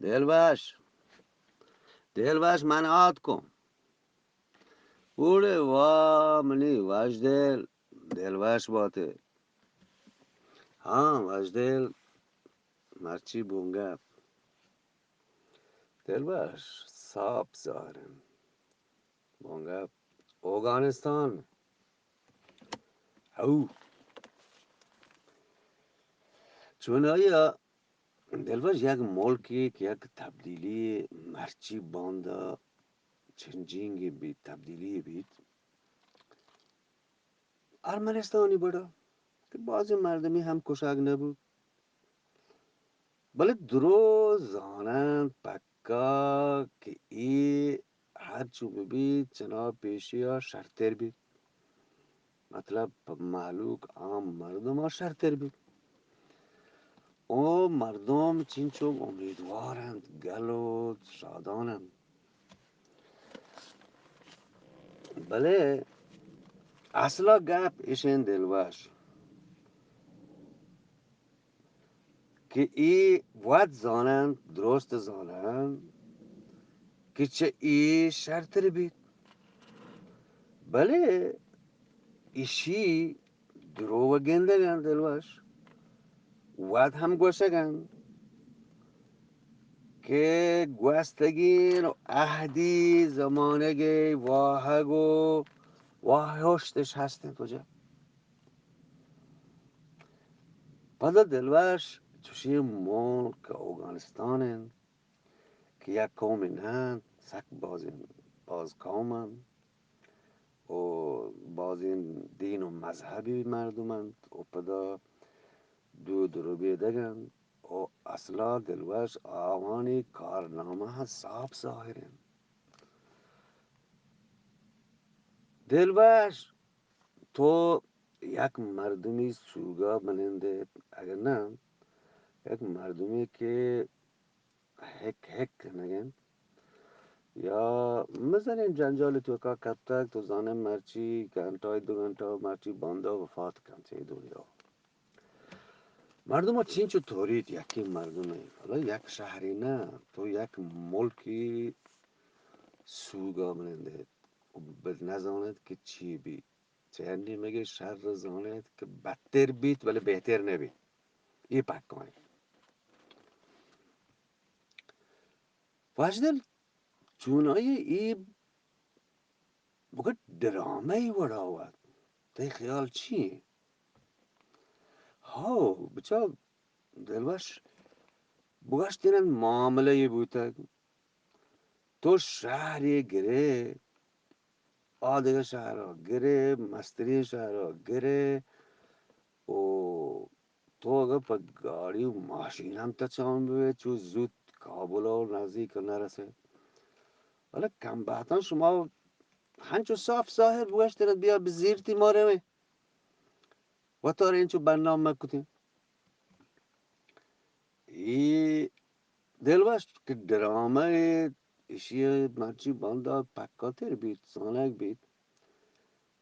دلوش، دلوش، من آتکوں. اوڑے وا منی وشدل، دلوش باتے. ہاں وشدل، مرچی بونگپ. دلوش، ساپ زارن. بانگا اوگانستان. او. چونایا دلوش یک ملکی کہ یک تبدیلی مرچی باندا چنجینگی بیت، تبدیلی بیت. ارمنستانی بڑا کہ بازیں مردمی ہم کشگ نبوت. بلے درو زاننت پکا کہ اے ہرچو ببیت، چنا پیشیا شرتر بیت. مطلب، پہ مہلوک عام مردما شرتر بیت. او مردم چنچو امیدوار انت، گل و شادان انت. بلے اصلا گپ اشیں دلوش کہ اے وت زاننت، درست زاننت کہ چہ اے شرتر بیت. بلے ایشی دروگ گندگ انت دلوش. وت ہم گوشگ انت کہ گوستگین و عہدی زمانگے واہگ و واہشتش ہست انت کجا. پدا دلوش چوشیں ملک اوگانستان انت کہ یک قومے نہ انت، سک بازیں، باز قوم انت و بازیں دین و مذہبی مردم انت و پدا دود و ربیدگ انت و اصلا دلوش آوانی کارنامہ ساپ ظاہر انت. دلوش، تو یک مردمی سوگا بنندے، اگر نہ یک مردمی کہ ہک ہک کنگ انت یا مزنیں جنجالی توکا کپتگ، تو زانے مرچی گھنٹہ دو گھنٹہ مرچی باندا وفات کنت اے دنیا. مردم چینچو توریت یکیں مردمے، حالا یک شہری نہ، تو یک ملکی سوگا بنندے، بہ نزانت کہ چی بیت. چہ ہر نیمگے شر زانت کہ بدتر بیت، بلے بہتر نہ بیت. اے پکا انت. وشدل، چونائی اے بگٹ ڈرامہ ای وڑا وت. تئی خیال چی انت؟ ہو، بچا دلوش، بگشتن معاملہ ای بوتگ. تو شہرے گرے، آ دگہ شہرا گرے، مستریں شہرا گرے، او تو اگہ پہ گاڑی و ماشین ہم تچان بوے، چو زوت کابل و نزدیک نرسے. بلے کم بہتاں شما ہنچو صاف ظاہر بگشتن بیا بزیرتی ما رویں. وتارا انچو بدنام مکتیں. اے دلوش کہ ڈرامہ ء ایشی ء مرچی باندا پکاتر بیت، زانگ بیت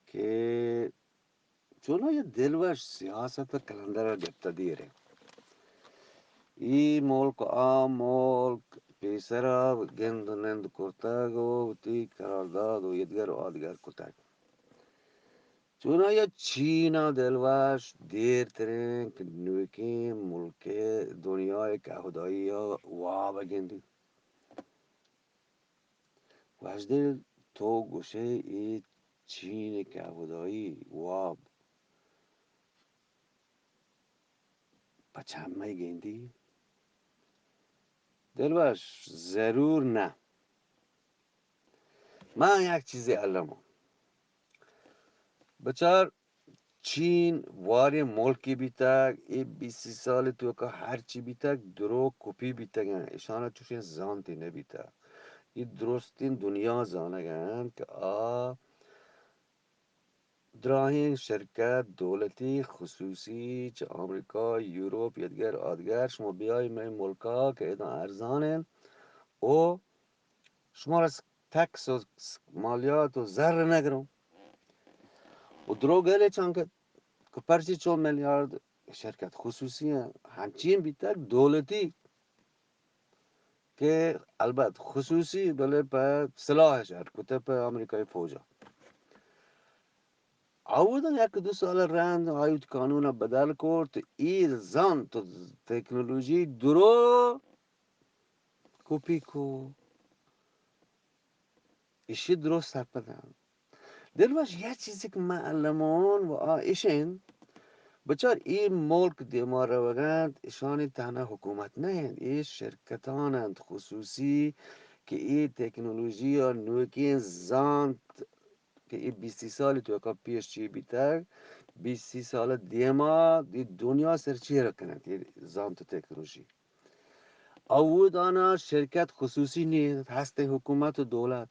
کہ چونائی دلوش سیاست ء کلندر ء گپتہ دیر انت. اے ملک آ ملک پیسرا گند و نند کرتگ و وتی قرارداد و ایدگر و آدگر کتگ. چونایا چین ء دلوش دیر تریں کہ نوکیں ملک دنیا ء کہودائی ء واب گندی. وشدل، تو گوشے اے چین ء کہودائی واب پہ چمئے گندی؟ دلوش، ضرور نہ. من یک چیزے الماں. بچار، چین واریں ملکے بیتگ، اے بیست سی سال توکا ہرچی بیتگ، دروگ کپی بیتگ انت. اشانا چوشیں زانتے نہ بیتگ. اے درستیں دنیا زانگ انت کہ آ دراہیں شرکت، دولتی، خصوصی، چہ آمریکا، یورپ، یدگر آدگر، شما بیائی مئے ملکا کہ ادا ارزان انت و شمارا س-، ٹیکس و س-، مالیات و زر نگروں. و دروگ ہلے چانکہ کہ پرچی چو میلیارد شرکت خصوصی انت، ہنچین بیتگ دولتی. کہ البت خصوصی، بلے پہ سلاح شر کتہ، پہ امریکای فوجا. اودا یک دو سال رند آئی وتی قانون بدل کرت، ای زانت و تکنولوژی درو کپی کو. ایشی درست سرپد انت. دلوش، یک چیزی کہ من المان و آ ایش انت، بچار، ای ملک دیما روگ انت، ایشانی تنها حکومت نہ انت، ای شرکتان انت خصوصی کہ ای تکنولوژی یا نوکین زانت کہ ای بیست سال توکا پیش چی بیتگ، بیست سال دیما ای دنیا سر چی رکنت، ای زانت و تکنولوژی. اودانا شرکت خصوصی نیست، هست حکومت و دولت.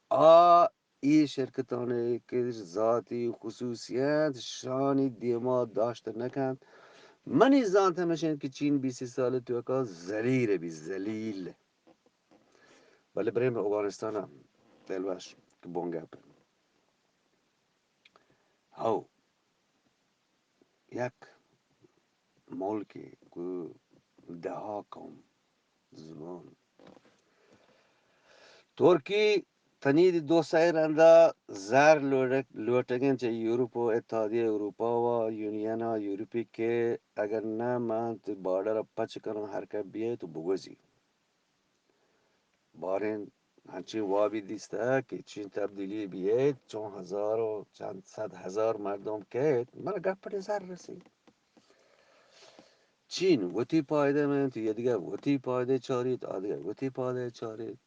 آ ای شرکتانی که ذاتی خصوصی انت، شانی دیما داشت نکنت. منی زانت همش انت که چین بیست سال توکا ذلیل بی، ذلیل. بله بریم به افغانستان هم، دلوش که بنگپ. هاو. یک ملکے گوں دہا قوم، زبان. ترکی تنی دی دو سئے رندا زر لوٹگ، لوٹگیں چہ یورپ و اتحادیہ اروپا و یونین یورپی کہ اگر نہ من تو بارڈر پچ کناں، ہر کہ بیئے تو بگوزی. باریں انچیں وابی دیستہ کہ چین تبدیلی بیئیت، چون ہزار و چند صد ہزار مردم کیت، من گپڑے زر رسی. چین وتی پائدہ میں تو یدگہ وتی پائدہ چاریت، آدگہ وتی پائدہ چاریت.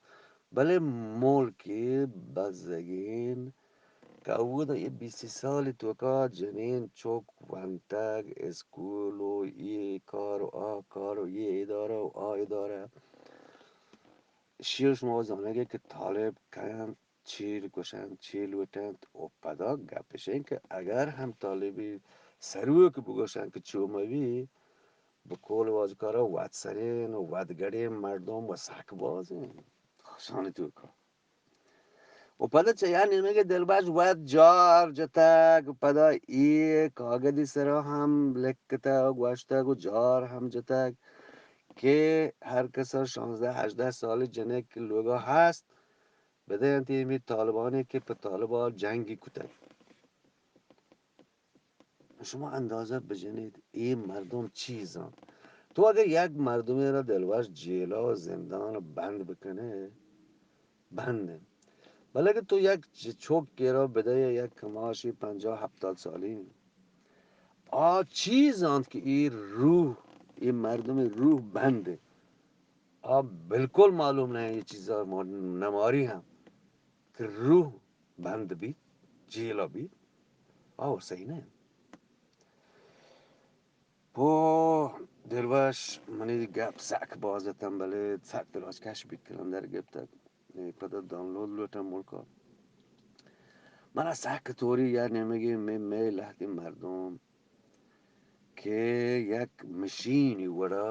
بلے ملکی بزگین کہ اودا اے بیست سال توکا جنین چوک ونتگ، اسکول و اے کار و آ کار و اے ادارہ و آ ادارہ. شیو شما زانگے کہ طالب کئے انت، چی گوشنت، چی لوٹنت و پدا گپ اش انت کہ اگر ہم طالبی سروک بگوشنت کہ چو مبی، بکول واجکارا وت سرین و وت گڑین مردم و سک بازین. شانی توکا. و پدا چہ یا نیمگے دلبش وت جار جتگ، پدا اے کاگدی سرا ہم لکتگ، گوشتگ و جار ہم جتگ کہ ہر کسا شانزدہ ہژدہ سال جنک لوگا ہست، بدینت ایمی طالبانی کہ پہ طالبا جنگی کتگ. شما اندازہ بجنید، اے مردم چی زانت؟ تو اگر یک مردمے را دلوش جیلا و زندان بند بکنے، بند انت. بلے کہ تو یک چ-، چوکے را بدئے یک کماشی پنجاہ ہپتاد سالی، آ چی زانت کہ اے روح، اے مردم روح بند انت؟ آ بالکل معلوم نہ انت، اے چیزا ما نماری ہم کہ روح بند بیت، جیلا بیت، آ صحیح نہ انت. پو دلوش، منی گپ سک باز اتن، بلے سک دلوش کش بیت، کلندر گپتگ. اے پدا دانلود لوٹاں ملکا. منا سک توری یا نیمگی مے، مے لہتی مردم کہ یک مشینی وڑا،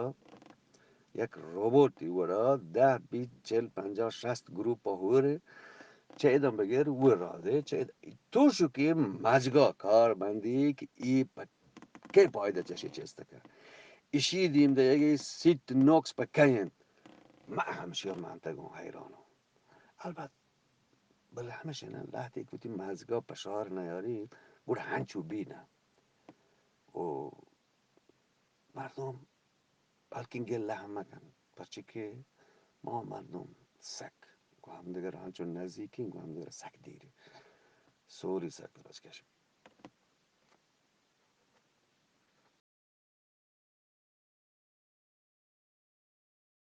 یک روبوٹی وڑا دہ، بیست، چل، پنجاہ، شست گروپ ہور، چہ ادم بگر ور را دے، چہ اد-، تو شو کہ مجگا کار بندی کہ ای پہ کئے پائدہ چشی چست کن؟ اشی دیم دئیگی سیت نقص پہ کئے انت؟ من ہمشی منتگوں حیرانوں. البت بلے ہمش انت، لہتے کہ وتی مزگا پشار نیاری، گڑا ہنچو بی نہ. او مردم بلکن گلہ ہم مکن، پرچہ کہ ما مردم سک گوں ہمدگر ہنچو نزیکیں، گوں ہمدگر سک دیریں. سوری سک درست کش.